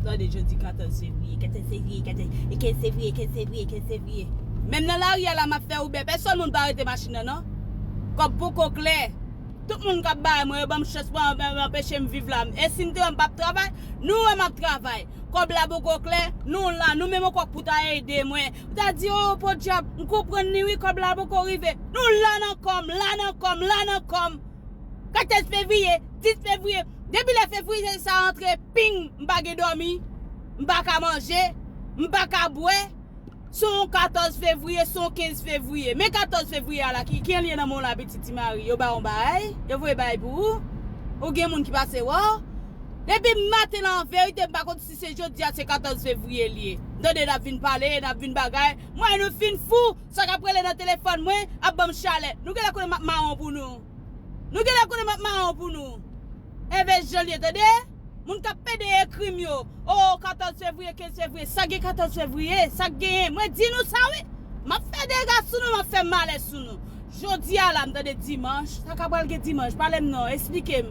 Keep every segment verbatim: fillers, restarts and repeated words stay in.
Tande, jodi katòz fevriye, katòz fevriye, katòz, e kenz fevriye, kenz fevriye, kenz fevriye. Menm nan lari a la, m ap fè Uber, pèsonn moun pa rete machin nan, non. Kòb poko klè. Tout moun k ap bay mwen, yo ban m chans pou anpeche m viv la. E si m te wè m p ap travay, nou wè m ap travay. Kòb la poko klè, nou la, nou menm ankò k pou ta ede mwen. Ou ta di, o, podyab, m konprann li wi, kòb la poko rive. Nou la nan kò m, la nan kò m, la nan kò m. Katòz fevriye, dis fevriye. Depi lè fevriye sa antre, ping, m pa gen dòmi, m pa ka manje, m pa ka bwè. Se yon katòz fevriye, se yon kenz fevriye. Men katòz fevriye a la, ki, ki an li ye nan men w la, pitit Ti Mari? Yo ba w yon bagay? Yo voye bagay pou ou? Ou gen moun ki pase wè w? Depi maten la, an verite, m pa konn si se jodi a, se katòz fevriye li ye. M tande n ap vin pale, n ap vin bagay. Mwen, nou fin fou. Sa k ap rele nan telefòn mwen, ap ban m chalè. Nou genlè konnen m ap mawon pou nou. Nou genlè konnen m ap mawon pou nou. Envestigator, tande? Moun k ap pede ekri m yo. O, katòz fevriye, kenz fevriye. Sa gen katòz fevriye? Sa k genyen? Mwen di nou sa, wi. M ap fè dega sou nou, m ap fè malè sou nou. Jodi a la, m tande dimanch. Sa ka pral gen dimanch? Pale m non, esplike m.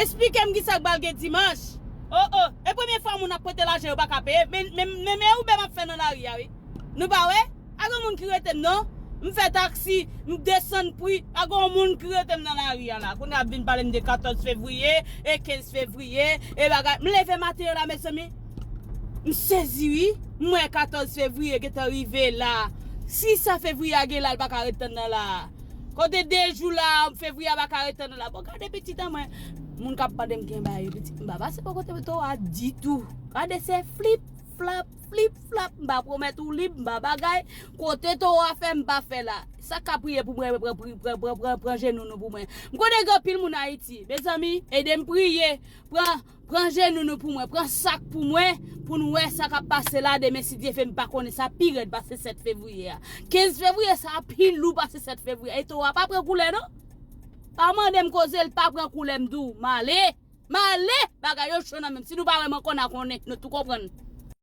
Esplike m ki sa k pral gen dimanch. O, o. E premye fwa moun ap prete lajan yo pa ka peye. Men, men, men, men Uber m ap fè nan lari a, wi. Nou pa wè? A gen moun ki rete m non. M fè taksi, m desann pri. A gen moun ki rete m nan lari a la. Kounye a ap vin pale m de katòz fevriye, e kenz fevriye, e bagay. M leve maten an la, mezanmi. M sezi, wi. M wè katòz fevriye gentan rive la. Sis fevriye a gen la, l pa ka ret tann nan la. Kote de jou la, fevriye a pa ka ret tann nan la. Bon, gade pitit an mwen. Moun k ap mande m gen bagay, pitit, m pa pase bò kote towo a ditou. Gade se flip, flap, flip, flap. M pa pwomèt ou lib, m pa bagay. Kote towo a fè, m pa fè la. Sa k ap priye pou mwen, pran, pran, pran, pran, pran, pran jenou nou pou mwen. M konnen gen anpil moun Ayiti. Mezanmi, ede m priye. Pran, pran jenou nou pou mwen. Pran sak pou mwen. Pou n wè sa k ap pase la demen, si Dye vle, m pa konnen sa pi rèd pase sèt fevriye a. Kenz fevriye, sa pi lou pase sèt fevriye. E towo a pa pran koulè, non. Pa mande m koze, l pa pran koulè, m di w. M ale. M ale. Bagay yo cho nan men m. Si nou pa wè m ankò, n a konnen. Nou tou konprann.